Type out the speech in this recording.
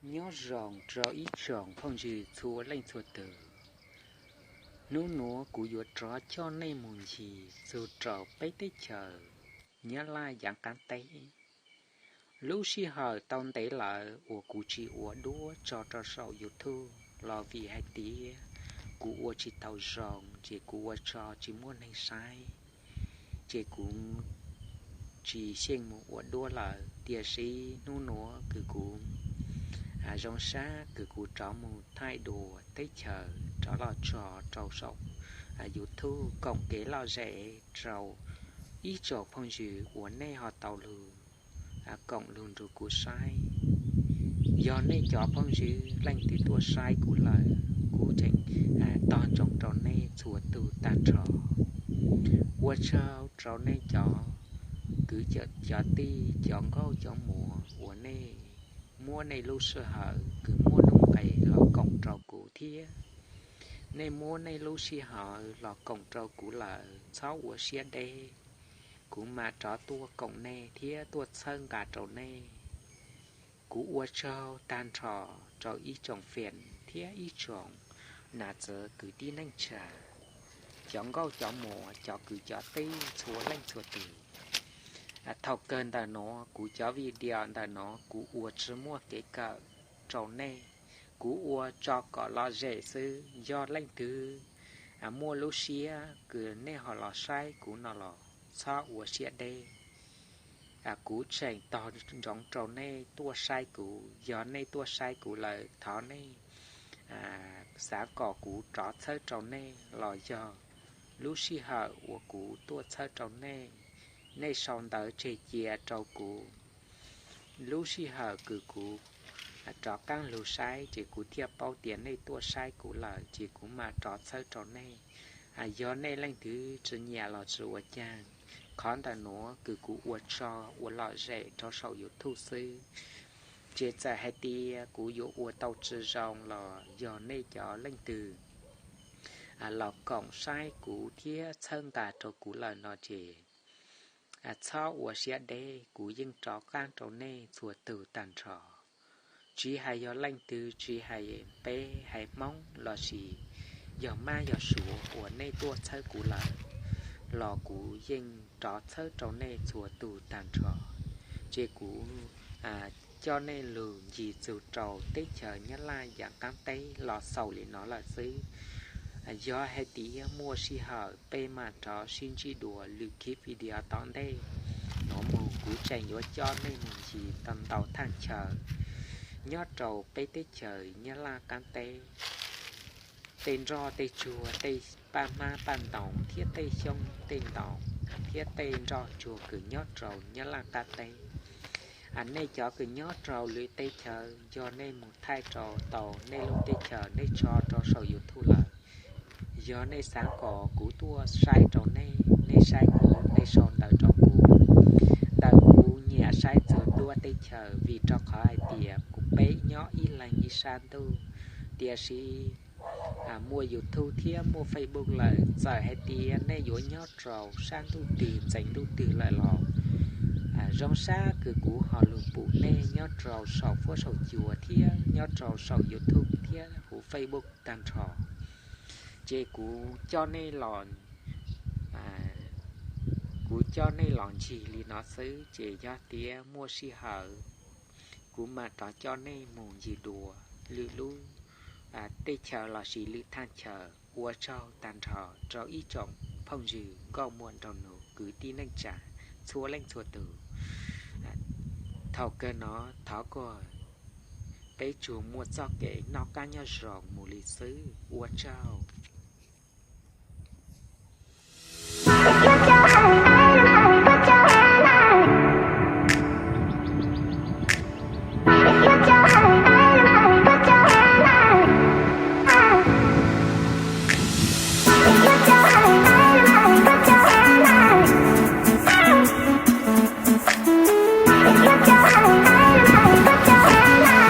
Nyob zoo rau ib tsoom phooj ywg txhua leej txhua tus. Hnub nuav kuv yuav rov coj nej mus ncig txug rau peb teb chaws Nyab Laj yaav qaab teb. Lub sij hawm tau ntev lawm uas kuv tsis ua duab tso rau saum YouTube los vim hais tias kuv ua tsis tau zoo ces kuv ua tso tsis muaj neeg saib, ces kuv tsis xyeej mus ua duab lawm. Tiam sis hnub nuav kws kuv zoo sab kws kuv rov mus thaij dua teb chaws rov los tso rau saum YouTube koom kev lom zem rau ib tsoom phooj ywg uas nej ho tau lug koom lug nrug kuv saib. Yog nej cov phooj ywg leej twg tuaj saib kuv lawm, kuv tseem tog ntsoov rau nej txhua tug tag nrho. Ua tsaug rau nej cov kwv cov tij, cov nkauj cov muam uas nej muab nej lub sij hawm kws muaj nuj nqes los koom rau kuv thiab. Nej muab nej lub sij hawm los koom rau kuv lawm, txhob ua siab deb, kuv mam rov tuaj koom nej thiab tuaj txhawb nqa rau nej. Kuv ua tsaug tag nrho rau ib tsoom fam thiab ib tsoom nam txwv kwv tij neej tsa, cov nkauj cov muam, cov kwv cov tij txhua leej txhua tus. Thaum kawg ntawm nuav kuv cov video ntawm nuav kuv ua tsi muaj kev kawm rau nej, kuv ua tso kom lom zem xwb. Yog leej twg muaj lub siab kws nej ho los saib kuv no los txhob ua siab deb. Kuv tseem tog ntsoov rau nej tuaj saib kuv. Yog nej tuaj saib kuv lawm, thov nej xaav kom kuv rov txhawb rau nej los yog lub sij hawm uas kuv tuaj txhawb rau nej, nej sau ntawv tseg cia rau kuv. Lub sij hawm kws kuv rov qaab lug saib ces kuv thiaj paub tias nej tuaj saib kuv lawm ces kuv mam rov txhawb rau nej. Yog nej leej twg tsi nyiam los tsi ua caag, qhov ntawm nuav kws kuv ua tso ua lom zem rau saum YouTube xwb. Ces txawm hais tias kuv yuav ua tau tsi zoo los yog nej cov leej twg los koom saib kuv thiab txhawb nqa rau kuv lawm no ces txhob ua siab deb, kuv yeej rov qaab rau nej txhua tug tag nrho. Tsis hais yog leej twg, tsis hais peb haiv Hmoob lossis yog Mab yog Suav uas nej tuaj txhawb kuv lawm los kuv yeej rov txhawb rau nej txhua tug tag nrho. Ces kuv coj nej lug ncig txug rau teb chaws Nyab Laj yaav qaab teb los xaus li no lawm xwb. Yog hais tias muaj sij hawm peb mam rov sib ntsib dua lwm khib video tom ntej. Nuav moog kuv tseem yuav coj nej mus ncig tau ntau thaaj chaw nyob rau peb teb chaws Nyab Laj qaab teb, tej nroj tej tsuag, tej paj hmab paj ntoos thiab tej xyoob tej ntoo thiab tej nroj tsuag kws nyob rau Nyab Laj qaab teb. Nej cov kws nyob rau lwm teb chaws, yog nej mus thaij rau tau nej lub teb chaws nej tso rau saum YouTube lawm, yog nej xaav kom kuv tuaj saib rau nej, nej saib kuv, nej sau ntawv rau kuv. Ntawm kuv nyiam saib txug duab teb chaws vim rau qhov hais tias kuv peb nyob ib leeg ib sab ntuj, tiam sis muaj YouTube thiab muaj Facebook lawm, txawm hais tias nej yuav nyob rau sab ntuj twg ntxeev ntuj twg lawm los zoo sab kws kuv ho lug pum nej nyob rau saum fuab saum cua thiab nyob rau saum YouTube thiab huv Facebook tag nrho. Ces kuv coj nej los, kuv coj nej los ncig li no xwb, ces yog tias muaj sij hawm kuv mam rov coj nej mus ncig dua lwm lub teb chaws lossis lwm thaaj chaw. Ua tsaug tag nrho rau ib tsoom phooj ywg nkauj muam nraug nus kwv tij neej tsa txhua leej txhua tus. Thaum kawg no thov kom peb tsuas muaj txoj kev noj qab nyob zoo mus li xwb. Ua tsaug.